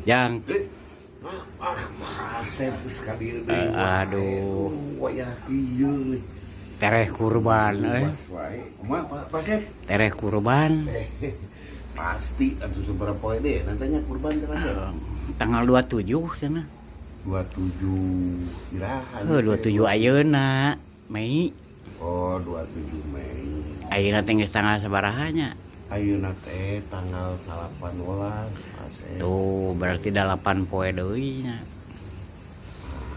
Jang. Ah, Asep geus ka dieu deui. Aduh. Wayah kieu. Tereh kurban euy. Bebas wae. Kumaha, Pak Asep? Tereh kurban. Pasti atuh, sabaraha poe deui nantanya kurban teh, Asep? Tanggal 27 cenah. 27 iraha? Heuh, 27 ayeuna Mei. Oh, 27 Mei. Ayeuna teh geus tanggal sabaraha nya? Ayeuna teh tanggal 18, Asep. Tuh, berarti 8 poe deui nya.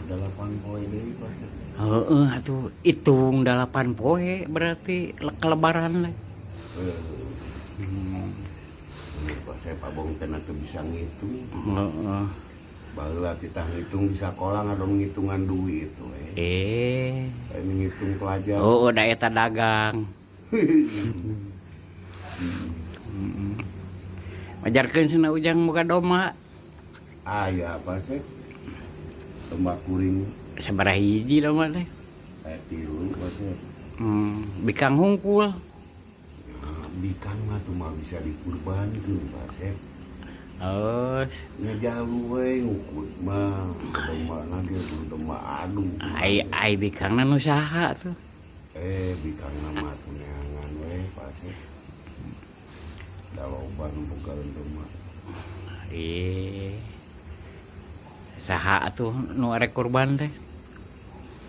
8 poe deui, Pak. Heeh atuh, hitung 8 poe berarti kelebaran leh. Heuh. Pak Asep, abong teh teu bisa ngitung. Heeh. Baheula titah ngitung di sakola, ngadon ngitungan duit we. Kayak ngitung pelajar. Oh, da eta dagang. Majarkeun cenah Ujang boga domba. Aya apa sih? Domba kuring. Sabaraha hiji domba teh? Aya tilu, Pak Asep. Bikang hungkul. Nah, bikang mah tuh mah bisa dikurbankeun, Pak Asep. Oh, Ngejalu we ngukut mah domba nanti tuh domba adu. Ai ai bikangna nu saha tuh? Bikang mah tuh neangan we, Pak Asep. Da loba nu boga domba. Saha atuh nu arek kurban teh?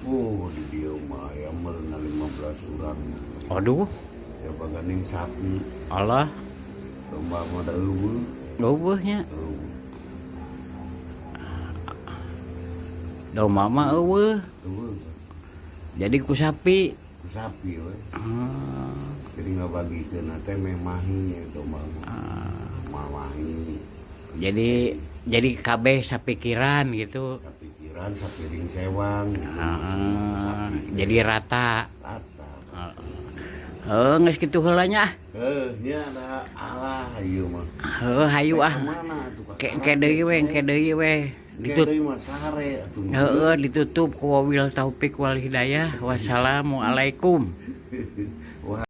Oh, di dieu mah aya meurna 15 urang. Aduh, Ya baganing sapi, Allah, domba mah da euweuh. Euweuh nya. Euweuh. Domba mah euweuh. Euweuh. Jadi ku sapi. Ku sapi we. Ah, Jadi ngabagikeun teh meh mahi domba mah. Ah. Mawahi. Jadi kabeh sapikiran gitu. Sapikiran, sapiring sewang gitu. Ah, Sapi. Jadi rata. Rata. Heuh, geus kitu heula nya. Heuh, nya ada alah ieu mah. Heuh, hayu ah. Mana tuh? Ke ke deui we, ke deui we. Ditut. Ditut Deui mah sare atuh. Heeh, ditutup ku wabil taufik wal hidayah. Wassalamualaikum.